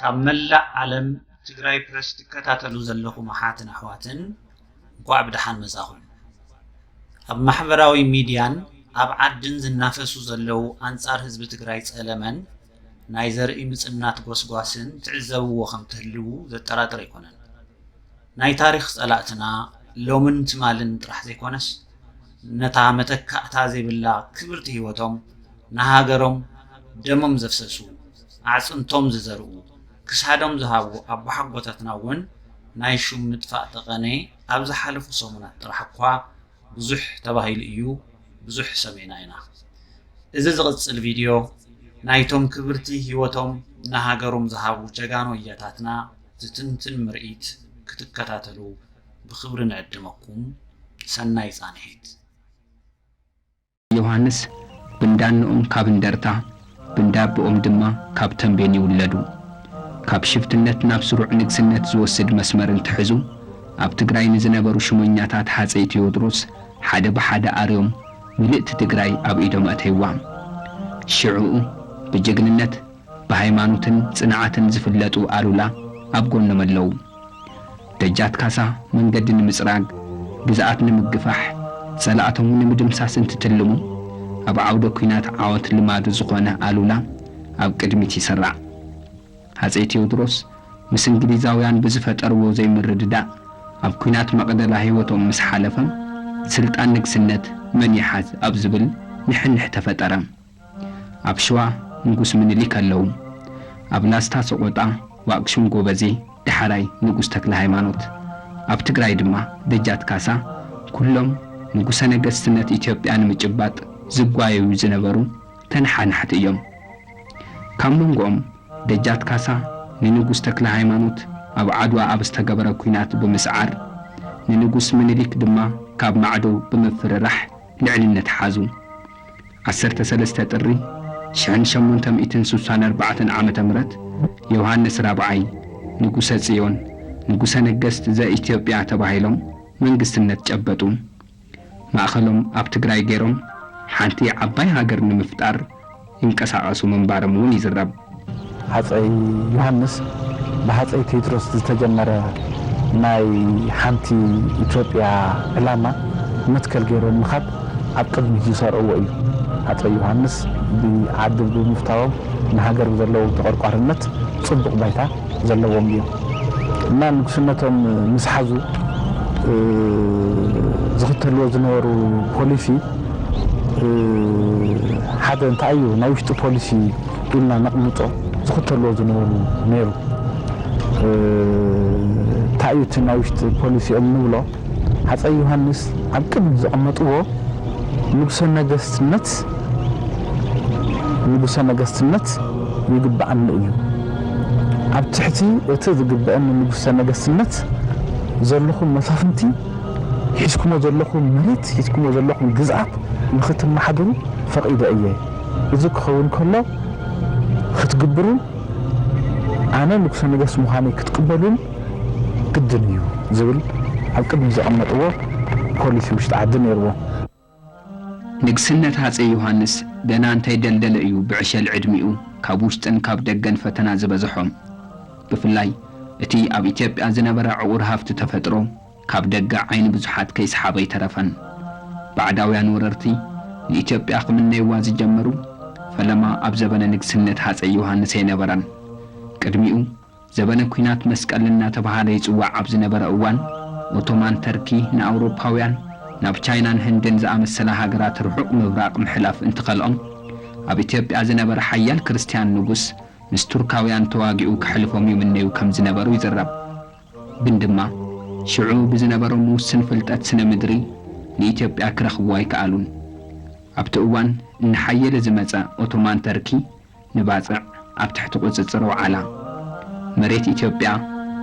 ካብ መላእ ዓለም ትግራይ ፕረስ ትከታተሉ ዘለኹም ኣሓትን ኣሕዋትን፣ እንኳዕ ብደሓን መጻኹም። ኣብ ማሕበራዊ ሚድያን ኣብ ዓድን ዝናፈሱ ዘለዉ ኣንጻር ህዝቢ ትግራይ ጸለመን ናይ ዘርኢ ምጽናት ጎስጓስን ትዕዘብዎ ከም ትህልዉ ዘጠራጥር ኣይኮነን። ናይ ታሪኽ ጸላእትና ሎምን ትማልን ጥራሕ ዘይኮነስ፣ ነታ መተካእታ ዘይብላ ክብርቲ ህይወቶም ንሃገሮም ደሞም ዘፍሰሱ፣ ኣዕጽምቶም ዝዘርኡ፣ ክሳዶም ዝሃቡ ኣቦሓጎታትና እውን ናይ ሹም ምጥፋእ ጠቐነ ኣብ ዝሓለፉ ሰሙናት ጥራሕ እኳ ብዙሕ ተባሂሉ እዩ፣ ብዙሕ ሰሚዕና ኢና። እዚ ዝቕጽል ቪድዮ ናይቶም ክብርቲ ህይወቶም ንሃገሮም ዝሃቡ ጀጋኑ ኣያታትና ዝትንትን ምርኢት ክትከታተሉ ብኽብሪ ንዕድመኩም። ሰናይ ጻንሒት። ዮሃንስ ብንዳንኦም ካብ እንደርታ፣ ብንዳቦኦም ድማ ካብ ተምቤን ይውለዱ። ካብ ሽፍትነት ናብ ስሩዕ ንግስነት ዝወስድ መስመር እንትሕዙ፣ ኣብ ትግራይ ንዝነበሩ ሽሞኛታት ሃፀይ ቴዎድሮስ ሓደ ብሓደ ኣርዮም ምልእቲ ትግራይ ኣብ ኢዶም ኣእተይዋ። ሽዕኡ ብጅግንነት፣ ብሃይማኖትን ጽንዓትን ዝፍለጡ ኣሉላ ኣብ ጎኖም ኣለዉ። ደጃት ካሳ መንገዲ ንምጽራግ፣ ግዝኣት ንምግፋሕ፣ ጸላእቶም ንምድምሳስ እንትትልሙ፣ ኣብ ዓውደ ኲናት ዓወት ልማዱ ዝኾነ ኣሉላ ኣብ ቅድሚት ይስራዕ። ሃጸይ ቴዎድሮስ ምስ እንግሊዛውያን ብዝፈጠርዎ ዘይምርድዳእ ኣብ ኲናት መቕደላ ህይወቶም ምስ ሓለፈ፣ ስልጣን ንግስነት መን ይሓዝ ኣብ ዝብል ንሕንሕ ተፈጠረ። ኣብ ሸዋ ንጉስ ምኒልክ ኣለዉ። ኣብ ላስታ ሰቖጣ ዋቅሹም ጎበዜ፣ ዳሕራይ ንጉስ ተክለ ሃይማኖት፣ ኣብ ትግራይ ድማ ደጃት ካሳ፣ ኩሎም ንጉሰ ነገስትነት ኢትዮጵያ ንምጭባጥ ዝጓየዩ ዝነበሩ ተነሓናሕቲ እዮም። ካብ መንጎኦም ደጃት ካሳ ንንጉስ ተክለ ሃይማኖት ኣብ ዓድዋ ኣብ ዝተገበረ ኲናት ብምስዓር፣ ንንጉስ ምኒልክ ድማ ካብ ማዕዶ ብምፍርራሕ ልዕልነት ሓዙ። ዓሰርተ ሰለስተ ጥሪ ሽሕን ሸሞንተ ሚእትን ስሳን ኣርባዕተን ዓመተ ምህረት ዮሃንስ ራብዓይ ንጉሰ ጽዮን ንጉሰ ነገስት ዘኢትዮጵያ ተባሂሎም መንግስትነት ጨበጡ። ማእኸሎም ኣብ ትግራይ ገይሮም ሓንቲ ዓባይ ሃገር ንምፍጣር ይንቀሳቐሱ ምንባሮም እውን ይዝረብ። ሃፀይ ዮሃንስ ብሃፀይ ቴድሮስ ዝተጀመረ ናይ ሓንቲ ኢትዮጵያ ዕላማ መትከል ገይሮም ምኻድ ኣብ ቅድሚት ዝሰርዕዎ እዩ። ሃፀይ ዮሃንስ ብዓዲ ብምፍታዎም ንሃገር ብዘለዎም ተቆርቋርነት ፅቡቕ ባይታ ዘለዎም እዮም እና ንጉስነቶም ምስ ሓዙ ዝኽተልዎ ዝነበሩ ፖሊሲ ሓደ እንታይ እዩ ናይ ውሽጢ ፖሊሲ ኢልና ነቕምጦ ዝኽተልዎ ዝነበሩ ነይሩ። እንታይ እዩ እቲ ናይ ውሽጢ ፖሊሲኦም ንብሎ? ሃፀይ ዮሃንስ ኣብ ቅድሚ ዘቐመጥዎ ንጉሰ ነገስትነት ንጉሰ ነገስትነት ይግበኣኒ እዩ። ኣብ ትሕቲ እቲ ዝግበአኒ ንጉሰ ነገስትነት ዘለኹም መሳፍንቲ ሒዝኩሞ ዘለኹም መሬት ሒዝኩሞ ዘለኹም ግዝኣት ንኽትመሓድሩ ፈቒደ እየ። እዚ ክኸውን ከሎ ክትግብሩ ኣነ ንጉሰ ነገስት ምዃነይ ክትቅበሉን ግድን እዩ ዝብል ኣብ ቅድሚ ዘቐመጥዎ ፖሊሲ ውሽጢ ዓዲ ነይርዎ። ንግስነት ሃፀይ ዮሃንስ ገና እንተይደልደለ እዩ ብዕሸል ዕድሚኡ ካብ ውሽጥን ካብ ደገን ፈተና ዝበዝሖ። ብፍላይ እቲ ኣብ ኢትዮጵያ ዝነበረ ዕቑር ሃፍቲ ተፈጥሮ ካብ ደገ ዓይኒ ብዙሓት ከይሰሓበ ኣይተረፈን። ባዕዳውያን ወረርቲ ንኢትዮጵያ ክምነይዋ ዝጀመሩ ፈለማ ኣብ ዘበነ ንግስነት ሃፀይ ዮሃንስ ኣይነበረን። ቅድሚኡ ዘበነ ኲናት መስቀል እናተባህለ ይጽዋዕ ኣብ ዝነበረ እዋን፣ ኦቶማን ተርኪ ንኣውሮፓውያን ናብ ቻይናን ህንድን ዝኣመሰላ ሃገራት ርሑቕ ምብራቕ ምሕላፍ እንትኸልኦም፣ ኣብ ኢትዮጵያ ዝነበረ ሓያል ክርስትያን ንጉስ ምስ ቱርካውያን ተዋጊኡ ከሕልፎም ይምነዩ ከም ዝነበሩ ይዝረብ። ግን ድማ ሽዑ ብዝነበሮም ውስን ፍልጠት ስነ ምድሪ ንኢትዮጵያ ክረኽብዋ ኣይከኣሉን። ኣብቲ እዋን እናሓየለ ዝመጸ ኦቶማን ተርኪ ንባጽዕ ኣብ ትሕቲ ቁጽጽር ኣውዓላ። መሬት ኢትዮጵያ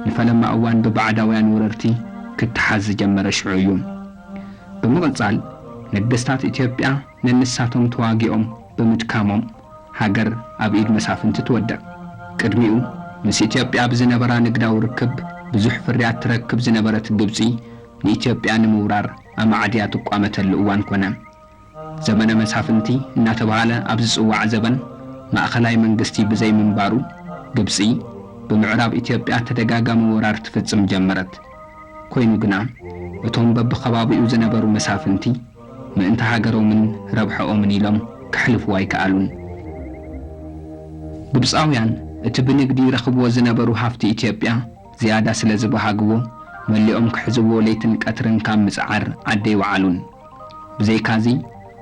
ንፈለማ እዋን ብባዕዳውያን ወረርቲ ክትሓዝ ዝጀመረ ሽዑ እዩ። ብምቕጻል ነገስታት ኢትዮጵያ ነንሳቶም ተዋጊኦም ብምድካሞም ሃገር ኣብ ኢድ መሳፍንቲ ትወድቕ። ቅድሚኡ ምስ ኢትዮጵያ ብዝነበራ ንግዳዊ ርክብ ብዙሕ ፍርያት ትረክብ ዝነበረት ግብጺ ንኢትዮጵያ ንምውራር ኣማዕድያ ትቋመተሉ እዋን ኮነ። ዘመነ መሳፍንቲ እናተባህለ ኣብ ዝጽዋዕ ዘበን ማእኸላይ መንግስቲ ብዘይምንባሩ ግብጺ ብምዕራብ ኢትዮጵያ ተደጋጋሚ ወራር ትፍጽም ጀመረት። ኮይኑ ግና፣ እቶም በብኸባቢኡ ዝነበሩ መሳፍንቲ፣ ምእንቲ ሃገሮምን ረብሐኦምን ኢሎም ከሕልፍዎ ኣይከኣሉን። ግብጻውያን፣ እቲ ብንግዲ ይረኽብዎ ዝነበሩ ሃፍቲ ኢትዮጵያ ዝያዳ ስለ ዝበሃግዎ፣ መሊኦም ክሕዝዎ ለይትን ቀትርን ካብ ምጽዓር ዓዲ ኣይወዓሉን። ብዘይካዚ፣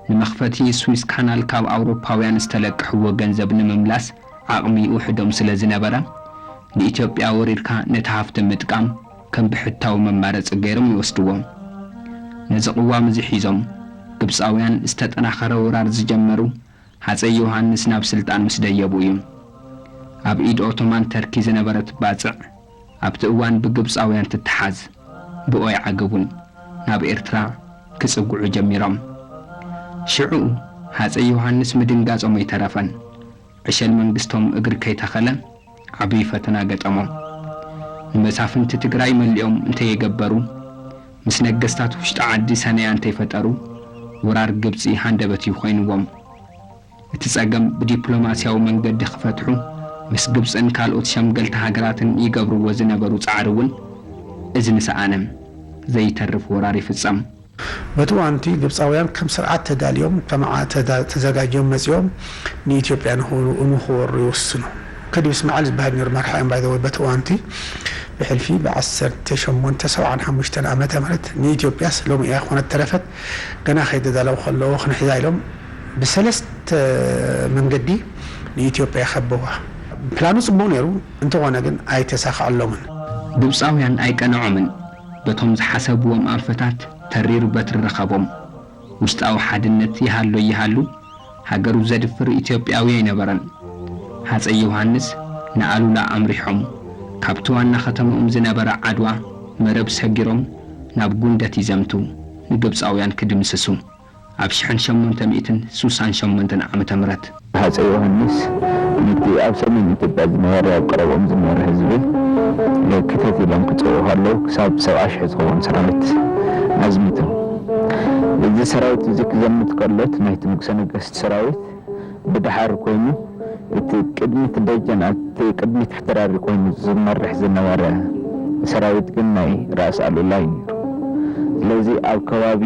ንመኽፈቲ ስዊስ ካናል ካብ ኣውሮፓውያን ዝተለቅሕዎ ገንዘብ ንምምላስ ዓቕሚ ይውሕዶም ስለ ዝነበረ፣ ንኢትዮጵያ ወሪርካ ነቲ ሃፍቲ ምጥቃም ከም ብሕታዊ መማረጺ ገይሮም ይወስድዎ። ነዚ ቅዋም እዚ ሒዞም፣ ግብጻውያን ዝተጠናኸረ ወራር ዝጀመሩ፣ ሃጸይ ዮሃንስ ናብ ስልጣን ምስ ደየቡ እዩ። ኣብ ኢድ ኦቶማን ተርኪ ዝነበረት ባጽዕ፣ ኣብቲ እዋን ብግብጻውያን ትተሓዝ፣ ብኦ ይዓግቡን ናብ ኤርትራ ክጽግዑ ጀሚሮም። ሽዑ፣ ሃጸይ ዮሃንስ ምድንጋጾም ኣይተረፈን። ዕሸል መንግስቶም እግሪ ከይተኸለ፣ ዓቢ ፈተና ገጠሞም። ንመሳፍንቲ ትግራይ መሊኦም እንተየገበሩ፣ ምስ ነገስታት ውሽጢ ዓዲ ሰነያ እንተይፈጠሩ፣ ወራር ግብጺ ሃንደበት እዩ ኮይንዎም። እቲ ጸገም ብዲፕሎማስያዊ መንገዲ ክፈትሑ፣ ምስ ግብጽን ካልኦት ሸምገልቲ ሃገራትን ይገብርዎ ዝነበሩ ጻዕሪ እውን፣ እዚ ንሰኣነ፣ ዘይተርፍ ወራር ይፍጸም። በቲ እዋንቲ ግብጻውያን ከም ስርዓት ተዳልዮም፣ ተመዓ-፣ ተዳ-፣ ተዘጋጅዮም መጺኦም ንኢትዮጵያ ንኽወሩ-፣ ንኽወሩ ይውስኑ። ከዲር እስማዕል ዝበሃል ነይሩ መራሒኦም፣ ባይ ዘ ወይ፣ በቲ እዋንቲ ብሕልፊ ብ ዓሰርተ ሸሞንተ ሰብዓን ሓሙሽተን ዓመተ ምህረት ንኢትዮጵያስ ሎሚ እያ ኮነት ተረፈት፣ ገና ከይተዳለዉ ከለዉ ክንሕዛ ኢሎም ብሰለስተ መንገዲ ንኢትዮጵያ ከበዋ። ፕላኑ ጽቡቕ ነይሩ፣ እንተኾነ ግን ኣይተሳኽዐሎምን። ግብጻውያን ኣይቀንዖምን። በቶም ዝሓሰብዎም ኣንፈታት ተሪር በትሪ ረኸቦም። ውሽጣዊ ሓድነት ይሃሎ ይሃሉ፣ ሃገሩ ዘድፍር ኢትዮጵያዊ ኣይነበረን። ሃጸይ ዮሃንስ ንኣሉላ ኣምሪሖም፣ ካብቲ ዋና ከተማኦም ዝነበረ ዓድዋ መረብ ሰጊሮም ናብ ጉንደት ይዘምቱ፣ ንግብጻውያን ክድምስሱ። ኣብ ሽሕን ሸሞንተ ሚእትን ስሳን ሸሞንተን ዓመተ ምህረት። ሃጸይ ዮሃንስ ነቲ ኣብ ሰሜን ኢትዮጵያ ዝነበረ፣ ኣብ ቀረብኦም ዝነበረ ህዝቢ ክተት ኢሎም ክጽውዑ ከለዉ፣ ክሳብ ሰብዓ ሽሕ ዝኸውን ሰራዊት ኣዝሚቶም። እዚ ሰራዊት እዚ ክዘምት ከሎ፣ እቲ ናይቲ ንጉሰ ነገስት ሰራዊት ብድሓር ኮይኑ፣ እቲ ቅድሚት ደጀን፣ እቲ ቅድሚት ሕተራሪ ኮይኑ ዝመርሕ ዝነበረ ሰራዊት ግን ናይ ራእሲ ኣሉላ እዩ ነይሩ። ስለዚ ኣብ ከባቢ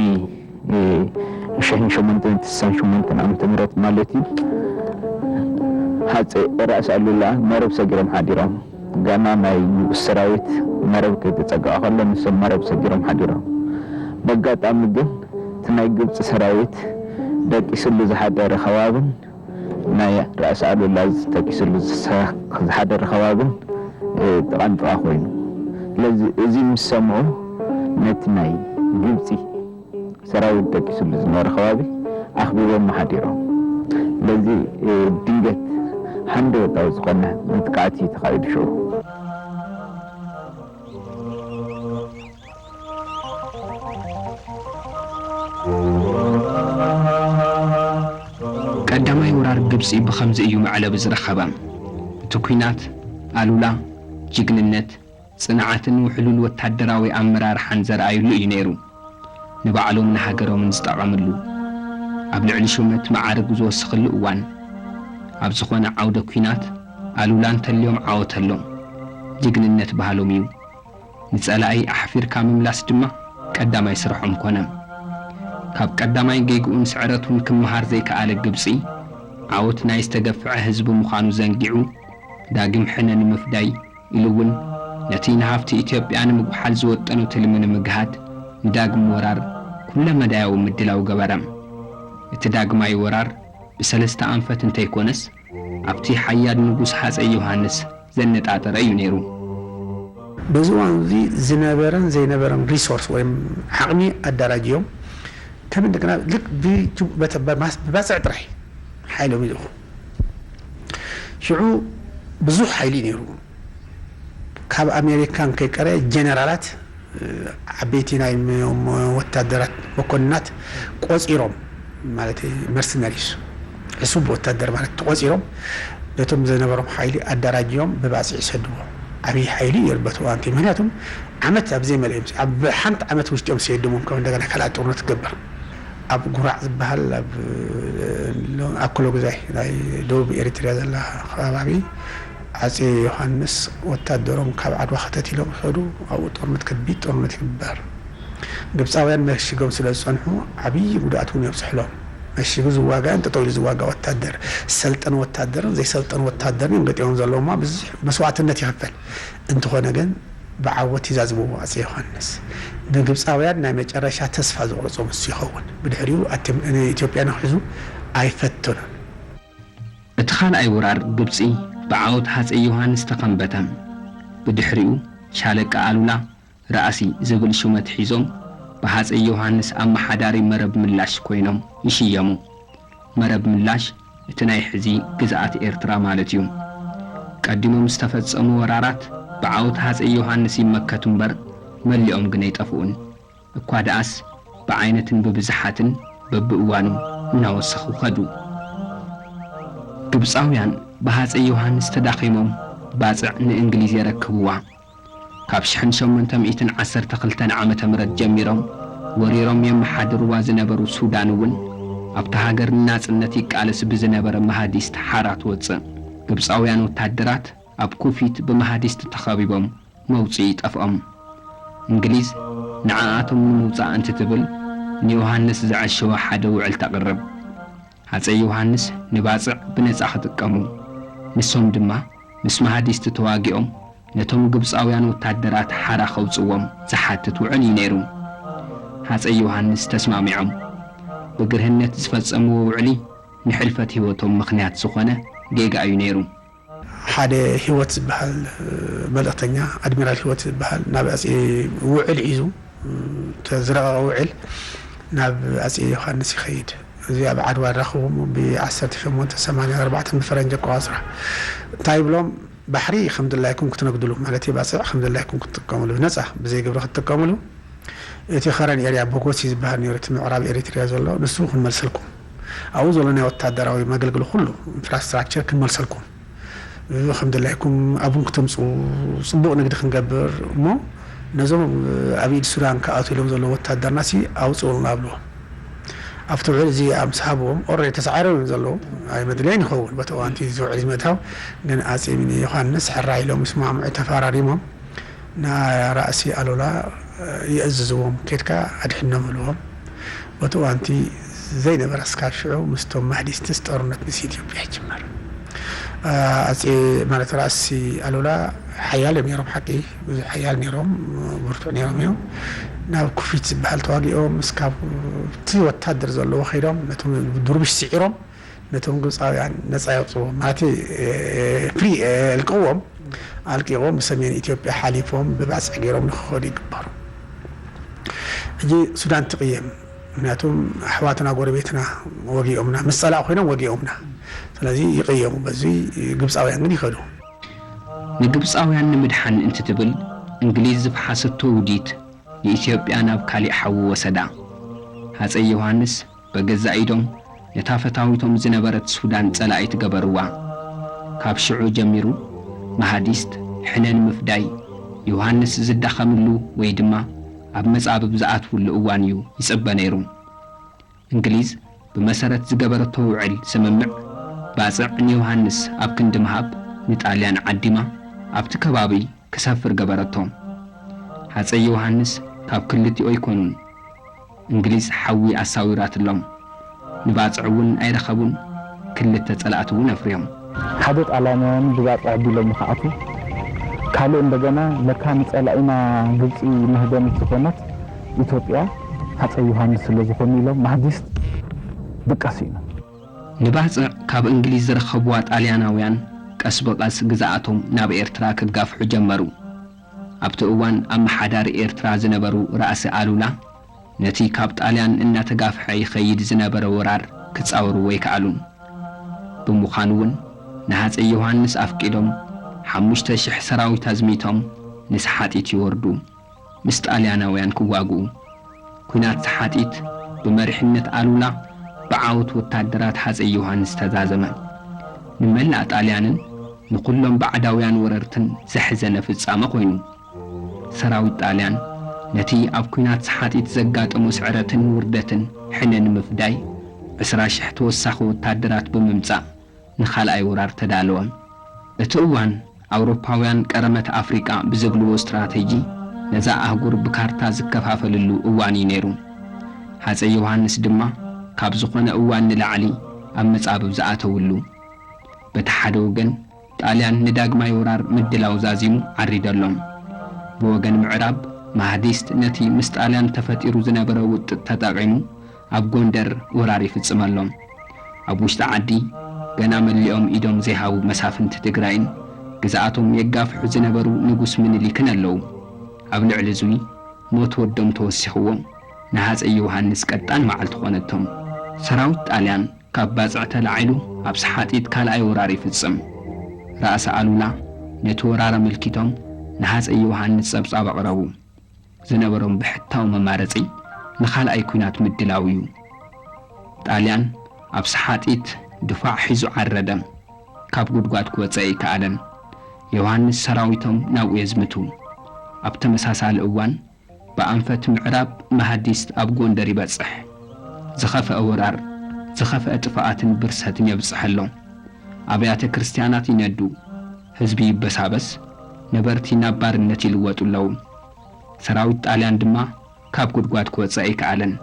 ሽሕን ሸሞንተን ስሳን ሸሞንተን ዓመተ ምህረት ማለት እዩ፣ ሃፀይ ራእሲ ኣሉላ መረብ ሰጊሮም ሓዲሮም። ገና ናይ ንጉስ ሰራዊት መረብ ከይተፀግዐ ከሎ ንሶም መረብ ሰጊሮም ሓዲሮም። በጋጣሚ ግን እቲ ናይ ግብፂ ሰራዊት ደቂስሉ ዝሓደረ ከባብን ናይ ራእሲ ኣሉላ ደቂስሉ ዝሰ-፣ ዝሓደረ ከባብን፣ እ፣ ጥቓን ጥቓ ኮይኑ። ስለዚ እዚ ምስ ሰምዑ ነቲ ናይ ግብፂ ሰራዊት ደቂስሉ ዝነበረ ከባቢ ኣኽቢቦም ሓዲሮም። ስለዚ፣ እ፣ ድንገት ሃንደበታዊ ዝኾነ መጥቃዕቲ እዩ ተኻይዱ ሽዑ። ቀዳማይ ወራር ግብጺ ብኸምዚ እዩ መዕለቢ ዝረኸበ። እቲ ኲናት፣ ኣሉላ፣ ጅግንነት፣ ጽንዓትን ውሕሉል ወታደራዊ ኣመራርሓን ዘርኣዩሉ እዩ ነይሩ። ንባዕሎምን ንሃገሮምን ዝጠቐምሉ፣ ኣብ ልዕሊ ሹመት መዓርግ ዝወስኽሉ እዋን፣ ኣብ ዝኾነ ዓውደ ኲናት፣ ኣሉላ እንተልዮም ዓወት ኣሎ። ጅግንነት ባህሎም እዩ። ንጸላኢ ኣሕፊርካ ምምላስ ድማ ቀዳማይ ስርሖም ኮነ። ካብ ቀዳማይ ጌግኡን ስዕረቱን ክመሃር ዘይከኣለ ግብጺ፣ ዓወት ናይ ዝተገፍዐ ህዝቢ ምዃኑ ዘንጊዑ፣ ዳግም ሕነ ንምፍዳይ ኢሉ እውን ነቲ ንሃፍቲ ኢትዮጵያ ንምጉሓል ዝወጠኖ ትልሚ ንምግሃድ፣ ንዳግም ወራር ኩለመዳያዊ ምድላው ገበረ። እቲ ዳግማይ ወራር ብሰለስተ ኣንፈት እንተይኮነስ፣ ኣብቲ ሓያል ንጉስ ሃጸይ ዮሃንስ ዘነጣጠረ እዩ ነይሩ። በዚ እዋን እዚ ዝነበረን ዘይነበረን ሪሶርስ ወይም ዓቕሚ ኣዳራጅዮም፣ ከም እንደገና ልክ ብጅ-፣ በተ-፣ በማስ-፣ ብባጽዕ ጥራይ ሓይሎም ይልእኹ። ሽዑ ብዙሕ ሓይሊ ነይሩ። ካብ ኣሜሪካን ከይቀረ ጀነራላት፣ እ፣ ዓበይቲ ናይ ም-፣ ም-፣ ወታደራት መኮንናት ቆጺሮም፣ ማለት መርሰነሪስ፣ ዕሱብ ወታደር ማለት ተቆጺሮም፣ ነቶም ዝነበሮም ሓይሊ ኣዳራጅዮም ብባጽዕ ይሰድዎ። ዓብዪ ሓይሊ እዩ በቲ እዋንቲ። ምክንያቱም ዓመት ኣብ ዘይመልኦም፣ ኣብ ሓንቲ ዓመት ውሽጢ እዮም ሰይድሞም ከም እንደገና ካልኣት ጦርነት ትገብር። ኣብ ጉራዕ ዝበሃል፣ ኣብ፣ እ፣ ኣኮሎጉዛይ ናይ ደቡብ ኤሪትርያ ዘላ ከባቢ፣ ኣጼ ዮሃንስ ወታደሮም ካብ ዓድዋ ከተት ኢሎም ይኸዱ። ኣብኡ ጦርነት፣ ከቢድ ጦርነት ይግበር። ግብፃውያን መሽጎም ስለ ዝፀንሑ ዓብዪ ጉድኣት እውን የብፅሕሎም። መሽጉ ዝዋጋእን ጠጠው ኢሉ ዝዋጋእ ወታደር፣ ዝሰልጠነ ወታደርን ዘይሰልጠነ ወታደርን እዮም ገጢሞም ዘለውማ ብዙሕ መስዋዕትነት ይኸፈል። እንተኾነ ግን ብዓወት ይዛዝምዎ ኣጼ ዮሃንስ። ንግብፃውያን ናይ መጨረሻ ተስፋ ዘቑረፆም እሱ ይኸውን። ብድሕሪኡ ኣትም-፣ ንኢትዮጵያ ንክሕዙ ኣይፈተኑን። እቲ ካልኣይ ወራር ግብጺ ብዓወት ሃጸይ ዮሃንስ ተኸንበተ። ብድሕሪኡ ሻለቃ ኣሉላ ራእሲ ዝብል ሹመት ሒዞም ብሃጸይ ዮሃንስ ኣመሓዳሪ መረብ ምላሽ ኮይኖም ይሽየሙ። መረብ ምላሽ እቲ ናይ ሕዚ ግዝኣት ኤርትራ ማለት እዩ። ቀዲሞም ዝተፈጸሙ ወራራት ብዓወት ሃጸይ ዮሃንስ ይመከቱ እምበር መሊኦም ግን ኣይጠፍኡን። እኳ ደኣስ ብዓይነትን ብብዝሓትን በብእዋኑ እናወሰኹ ከዱ። ግብጻውያን ብሃጸይ ዮሃንስ ተዳኺሞም ባጽዕ ንእንግሊዝ የረክብዋ። ካብ ሽሕን ሸሞንተ ሚእትን ዓሰርተ ክልተን ዓመተ ምህረት ጀሚሮም ወሪሮም የመሓድርዋ ዝነበሩ ሱዳን እውን ኣብታ ሃገር ንናጽነት ይቃለስ ብዝነበረ መሃዲስት ሓራ ትወጽእ። ግብጻውያን ወታደራት ኣብ ኩፊት ብመሃዲስት ተኸቢቦም መውጽኢ ይጠፍኦም። እንግሊዝ ንዓኣቶም ንምውጻእ እንትትብል ንዮሃንስ ዘዐሸወ ሓደ ውዕል ተቕርብ። ሃጸይ ዮሃንስ ንባጽዕ ብነጻ ክጥቀሙ፣ ንሶም ድማ ምስ መሃዲስት ተዋጊኦም ነቶም ግብጻውያን ወታደራት ሓራ ከውጽዎም ዝሓትት ውዕል እዩ ነይሩ። ሃጸይ ዮሃንስ ተስማሚዖም። ብግርህነት ዝፈጸምዎ ውዕሊ ንሕልፈት ህይወቶም ምኽንያት ዝኾነ ጌጋ እዩ ነይሩ። ሓደ ህይወት ዝበሃል መልእኽተኛ፣ ኣድሚራል ህይወት ዝበሃል ናብ ኣጼ ውዕል ሒዙ፣ እተ ዝረቐቐ ውዕል ናብ ኣጼ ዮሃንስ ይኸይድ። እዚ ኣብ ዓድዋ ራኽቦም ብ1884 ብፈረንጂ ኣቆጻጽራ። እንታይ ይብሎም? ባሕሪ ከም ድላይኩም ክትነግድሉ፣ ማለት እዩ፣ ባጽዕ ከም ድላይኩም ክትጥቀምሉ፣ ብነጻ ብዘይ ግብሪ ክትጥቀምሉ። እቲ ከረን ኤርያ ቦጎሲ ዝበሃል ነይሩ፣ እቲ ምዕራብ ኤሪትሪያ ዘሎ፣ ንሱ ክንመልሰልኩም። ኣብኡ ዘሎ ናይ ወታደራዊ መገልግሊ ኩሉ፣ ኢንፍራስትራክቸር ክንመልሰልኩም። ከም ድላይኩም ኣብን ክተምጽኡ፣ ጽቡቕ ንግዲ ክንገብር እሞ፣ ነዞም ኣብ ኢድ ሱዳን ክኣትዉ ኢሎም ዘለዉ ወታደርና ሲ ኣውጽኡልና ኣብልዎም። ኣብቲ ውዕል እዚ ምስ ሃብዎም፣ ኦልሬዲ ተሳዒሮም እዮም ዘለዉ። ኣይመድለይን ይኸውን በቲ እዋንቲ እዚ ውዕል እዚ ምእታው፣ ግን ኣጼ ሚኒ ዮሃንስ ሕራይ ኢሎም ይስማምዑ፣ ተፈራሪሞም። ንራእሲ ኣሉላ የእዝዝዎም፣ ኬድካ ኣድሕኖም በልዎም። በቲ እዋንቲ ዘይነበረ እስካብ ሽዑ ምስቶም ማህዲስትስ ጦርነት ምስ ኢትዮጵያ ይጅመር። ኣጼ ማለት ራእሲ ኣሉላ ሓያል እዮም ነይሮም፣ ሓቂ ብዙሕ ሓያል ነይሮም፣ ብርቱዕ ነይሮም እዮም። ናብ ኩፊት ዝበሃል ተዋጊኦም እስካብ እቲ ወታደር ዘለዎ ከይዶም ነቶም ድሩብሽ ስዒሮም ነቶም ግብፃውያን ነፃ የውፅዎም ማለት ፍሪ ልቅዎም ኣልቂዎም ብሰሜን ኢትዮጵያ ሓሊፎም ብባፅዕ ገይሮም ንክኸዱ ይግበሩ። ሕጂ ሱዳን ትቕየም፣ ምክንያቱም ኣሕዋትና ጎረቤትና ወጊኦምና፣ ምስ ፀላእ ኮይኖም ወጊኦምና። ስለዚ ይቕየሙ፣ በዚ ግብፃውያን ግን ይኸዱ። ንግብፃውያን ንምድሓን እንትትብል እንግሊዝ ዝፈሓሰቶ ውዲት ንኢትዮጵያ ናብ ካሊእ ሓዊ ወሰዳ። ሃፀይ ዮሃንስ በገዛ ኢዶም ነታ ፈታዊቶም ዝነበረት ሱዳን ጸላኢት ገበርዋ። ካብ ሽዑ ጀሚሩ መሃዲስት ሕነ ንምፍዳይ ዮሃንስ ዝዳኸምሉ ወይ ድማ ኣብ መጻብብ ዝኣትውሉ እዋን እዩ ይጽበ ነይሩ። እንግሊዝ ብመሰረት ዝገበረቶ ውዕል ስምምዕ ባጽዕ ንዮሃንስ ኣብ ክንዲ ምሃብ ንጣልያን ዓዲማ ኣብቲ ከባቢ ክሰፍር ገበረቶ። ሃጸይ ዮሃንስ ካብ ክልቲኡ ኣይኮኑን። እንግሊዝ ሓዊ ኣሳዊራትሎም። ንባጽዕ እውን ኣይረኸቡን። ክልተ ጸላእቲ እውን ኣፍርዮም። ሓደ ጣልያናውያን ብባጽዕ ኣቢሎም ንክኣትዉ፣ ካልእ እንደገና ለካ ንጸላኢና ግብጺ መህደሚት ዝኾነት ኢትዮጵያ ሃጸይ ዮሃንስ ስለ ዝኾኑ ኢሎም ማህዲስት ድቃስ ኢሎም። ንባጽዕ ካብ እንግሊዝ ዝረኸብዋ ጣልያናውያን ቀስ ብቐስ ግዝኣቶም ናብ ኤርትራ ክጋፍሑ ጀመሩ። ኣብቲ እዋን ኣመሓዳሪ ኤርትራ ዝነበሩ ራእሲ ኣሉላ ነቲ ካብ ጣልያን እናተጋፍሐ ይኸይድ ዝነበረ ወራር ክጻወርዎ ኣይከኣሉን። ብምዃኑ እውን ንሃጸይ ዮሃንስ ኣፍቂዶም ሓሙሽተ ሽሕ ሰራዊት ኣዝሚቶም ንሰሓጢት ይወርዱ። ምስ ጣልያናውያን ክዋግኡ። ኲናት ሰሓጢት ብመሪሕነት ኣሉላ ብዓወት ወታደራት ሃጸይ ዮሃንስ ተዛዘመ። ንመላእ ጣልያንን ንኹሎም ባዕዳውያን ወረርትን ዘሕዘነ ፍጻመ ኮይኑ። ሰራዊት ጣልያን ነቲ ኣብ ኲናት ሰሓጢት ዘጋጠሞ ስዕረትን ውርደትን ሕነ ንምፍዳይ ዕስራ ሽሕ ተወሳኺ ወታደራት ብምምጻእ ንኻልኣይ ወራር ተዳለወ። እቲ እዋን ኣውሮፓውያን ቀረመት ኣፍሪቃ ብዝብልዎ ስትራቴጂ ነዛ ኣህጉር ብካርታ ዝከፋፈልሉ እዋን እዩ ነይሩ። ሃፀይ ዮሃንስ ድማ ካብ ዝኾነ እዋን ንላዕሊ ኣብ መጻብብ ዝኣተውሉ። በቲ ሓደ ወገን ጣልያን ንዳግማይ ወራር ምድላው ዛዚሙ ዓሪደሎም። ብወገን ምዕራብ ማህዲስት ነቲ ምስ ጣልያን ተፈጢሩ ዝነበረ ውጥጥ ተጠቒሙ ኣብ ጎንደር ወራር ይፍጽመሎም። ኣብ ውሽጢ ዓዲ ገና መሊኦም ኢዶም ዘይሃቡ መሳፍንቲ ትግራይን ግዝኣቶም የጋፍሑ ዝነበሩ ንጉስ ምኒልክን ኣለዉ። ኣብ ልዕሊ እዙይ ሞት ወዶም ተወሲኽዎም ንሃፀይ ዮሃንስ ቀጣን መዓልቲ ኾነቶም። ሰራዊት ጣልያን ካብ ባጽዕ ተላዒሉ ኣብ ሰሓጢት ካልኣይ ወራር ይፍጽም። ራእሲ ኣሉላ ነቲ ወራር ኣመልኪቶም ንሃፀይ ዮሃንስ ጸብጻብ ኣቕረቡ። ዝነበሮም ብሕታዊ መማረጺ ንኻልኣይ ኲናት ምድላው እዩ። ጣልያን ኣብ ሰሓጢት ድፋዕ ሒዙ ዓረደ። ካብ ጉድጓድ ክወጽእ ኣይከኣለን። ዮሃንስ ሰራዊቶም ናብኡ የዝምቱ። ኣብ ተመሳሳሊ እዋን ብኣንፈት ምዕራብ መሃዲስት ኣብ ጎንደር ይበጽሕ። ዝኸፍአ ወራር፣ ዝኸፍአ ጥፍኣትን ብርሰትን የብጽሐሎም። ኣብያተ ክርስትያናት ይነዱ፣ ህዝቢ ይበሳበስ፣ ነበርቲ ናብ ባርነት ይልወጡ ኣለዉ። ሰራዊት ጣልያን ድማ ካብ ጉድጓድ ክወጽእ ኣይከኣለን።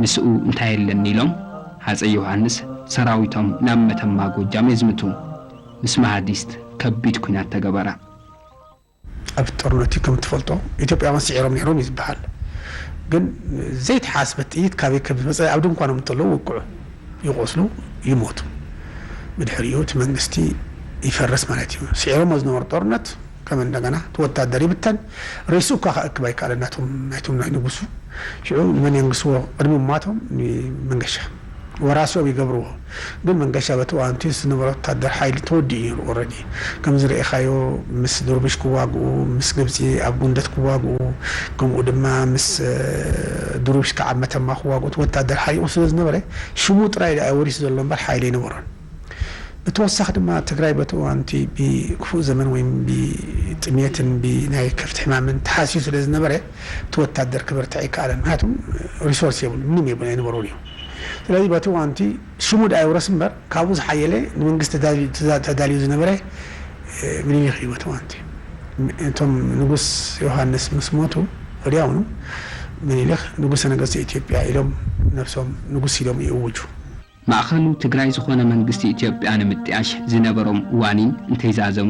ምስኡ እንታይ የለን ኢሎም ሃጸይ ዮሃንስ ሰራዊቶም ናብ መተማ ጎጃም የዝምቱ። ምስ መሃዲስት ከቢድ ኲናት ተገበረ። ኣብ ጦርነት እዩ ከም እትፈልጦ ኢትዮጵያውያን ስዒሮም ነይሮም እዩ ዝበሃል። ግን ዘይተሓስበ ጥይት ካበይ ከም ዝመፀ ኣብ ድንኳኖም እንተለዉ ይውቅዑ፣ ይቆስሉ፣ ይሞቱ። ብድሕሪኡ እቲ መንግስቲ ይፈርስ ማለት እዩ። ስዒሮሞ ዝነበሩ ጦርነት ከም እንደገና እቲ ወታደር ይብተን፣ ሬስኡ እኳ ከእክብ ኣይከኣለን። ናቶም ናይቶም ናይ ንጉሱ ሽዑ ንመን የንግስዎ? ቅድሚ ሞቶም ንመንገሻ ወራሲኦም ይገብርዎ። ግን መንገሻ በቲ እዋንቲ ዝነበረ ወታደር ሓይሊ ተወዲኡ ነይሩ። ኦረዲ ከም ዝረኤኻዮ ምስ ድርቡሽ ክዋግኡ፣ ምስ ግብፂ ኣብ ጉንደት ክዋግኡ፣ ከምኡ ድማ ምስ እ፣ ድሩሽ ከዓ መተማ ክዋግኡ እቲ ወታደር ሓሪቑ ስለ ዝነበረ ሽሙ ጥራይ ደኣ ወሪሱ ዘሎ እምበር ሓይሊ ኣይነበሮን። ብተወሳኺ ድማ ትግራይ በቲ እዋንቲ ብክፉእ ዘመን ወይም ብጥሜትን ብናይ ከፍቲ ሕማምን ተሃስዩ ስለ ዝነበረ እቲ ወታደር ክበርትዕ ኣይከኣለን። ምክንያቱም ሪሶርስ የብሉ፣ ምንም የብሉ ኣይነበሩን እዩ። ስለዚ በቲ እዋንቲ ሽሙ ደኣ ይውረስ እምበር ካብኡ ዝሓየለ ንመንግስቲ ተዳልዩ ዝዛ- ተዳልዩ ዝነበረ እ፣ ምኒልክ እዩ በቲ እዋንቲ። እቶም ንጉስ ዮሃንስ ምስ ሞቱ ወዲያውኑ ምኒልክ ንጉሰ ነገስተ ኢትዮጵያ ኢሎም ነብሶም ንጉስ ኢሎም ይእውጁ። ማእኸሉ ትግራይ ዝኾነ መንግስቲ ኢትዮጵያ ንምጥያሽ ዝነበሮም ዋኒን እንተይዛዘሙ፣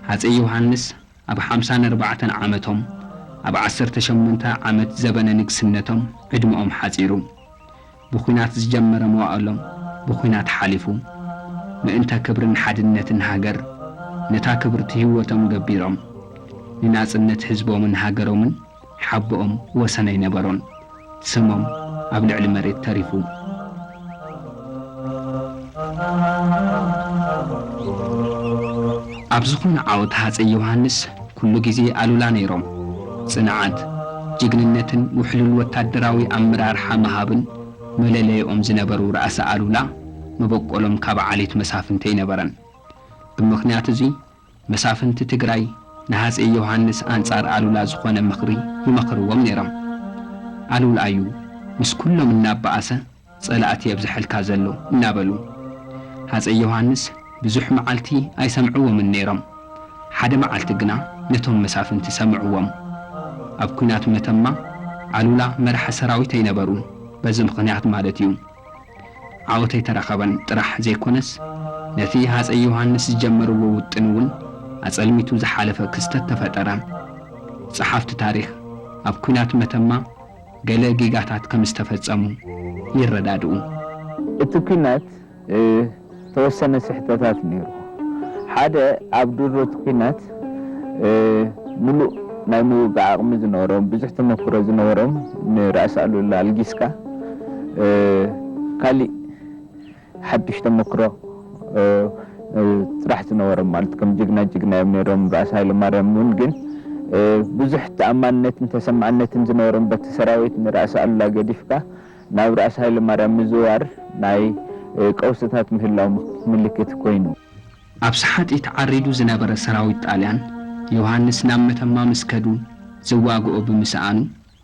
ሃፀይ ዮሃንስ ኣብ ሓምሳን ኣርባዕተን ዓመቶም፣ ኣብ ዓሰርተ ሸሞንተ ዓመት ዘበነ ንግስነቶም ዕድመኦም ሓፂሩ። ብኹናት ዝጀመረ መዋእሎም ብኹናት ሓሊፉ። ምእንተ ክብርን ሓድነትን ሃገር፣ ነታ ክብርቲ ህይወቶም ገቢሮም፣ ንናጽነት ህዝቦምን ሃገሮምን ሓቦኦም ወሰን ኣይነበሮን። ስሞም ኣብ ልዕሊ መሬት ተሪፉ። ኣብ ዝኾነ ዓወት ሃፀይ ዮሃንስ ኩሉ ግዜ ኣሉላ ነይሮም። ጽንዓት፣ ጅግንነትን ውሕሉል ወታደራዊ ኣመራርሓ ምሃብን መለለይኦም ዝነበሩ ራእሲ ኣሉላ መበቆሎም ካብ ዓሌት መሳፍንቲ ኣይነበረን። ብምኽንያት እዚ መሳፍንቲ ትግራይ ንሃፀይ ዮሃንስ ኣንጻር ኣሉላ ዝኾነ ምኽሪ ይመኽርዎም ነይሮም። ኣሉላ እዩ ምስ ኩሎም እናበኣሰ ጸላእቲ የብዝሐልካ ዘሎ እናበሉ። ሃፀይ ዮሃንስ ብዙሕ መዓልቲ ኣይሰምዕዎምን ነይሮም። ሓደ መዓልቲ ግና ነቶም መሳፍንቲ ሰምዕዎም። ኣብ ኲናት መተማ ኣሉላ መራሒ ሰራዊት ኣይነበሩን። በዚ ምኽንያት ማለት እዩ። ዓወት ኣይተረኸበን ጥራሕ ዘይኮነስ፣ ነቲ ሃፀይ ዮሃንስ ዝጀመርዎ ውጥን እውን ኣጸልሚቱ ዝሓለፈ ክስተት ተፈጠረ። ጸሓፍቲ ታሪኽ ኣብ ኲናት መተማ ገለ ጌጋታት ከም ዝተፈጸሙ ይረዳድኡ። እቲ ኲናት፣ እ፣ ዝተወሰነ ስሕተታት ነይሩ። ሓደ፣ ኣብ ድሮ እቲ ኲናት፣ እ፣ ምሉእ ናይ ምውጋእ ዓቕሚ ዝነበሮም፣ ብዙሕ ተመክሮ ዝነበሮም ንራእሲ ኣሉላ ኣልጊስካ፣ እ፣ ካሊእ ሓድሽ ተመክሮ፣ እ፣ እ፣ ጥራሕ ዝነበሮም፣ ማለት ከም ጅግና ጅግና እዮም ነይሮም። ራእሲ ሃይለማርያም እውን ግን፣ እ፣ ብዙሕ ተኣማንነትን ተሰማዕነትን ዝነበሮም በቲ ሰራዊት ንራእሲ ኣሉላ ገዲፍካ ናብ ራእሲ ሃይለማርያም ምዝዋር ናይ፣ እ፣ ቀውስታት ምህላው ምልክት ኮይኑ። ኣብ ሰሓጢት ዓሪዱ ዝነበረ ሰራዊት ጣልያን ዮሃንስ ናብ መተማ ምስ ከዱ ዝዋግኦ ብምስኣኑ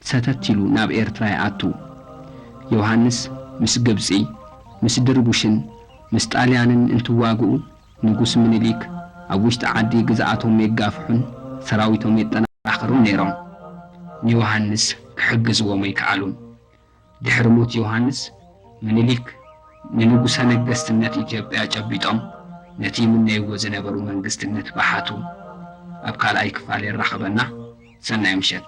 ሰተት ኢሉ ናብ ኤርትራ ይኣቱ። ዮሃንስ ምስ ግብጺ፣ ምስ ድርቡሽን ምስ ጣልያንን እንትዋግኡ ንጉስ ምኒልክ ኣብ ውሽጢ ዓዲ ግዝኣቶም የጋፍሑን ሰራዊቶም የጠናኽሩን ነይሮም። ንዮሃንስ ክሕግዝዎም ኣይከኣሉን። ድሕሪ ሞት ዮሃንስ፣ ምኒልክ ንንጉሰ ነገስትነት ኢትዮጵያ ጨቢጦም ነቲ ይምነይዎ ዝነበሩ መንግስትነት በሓቱ። ኣብ ካልኣይ ክፋል የራኽበና። ሰናይ ምሸት።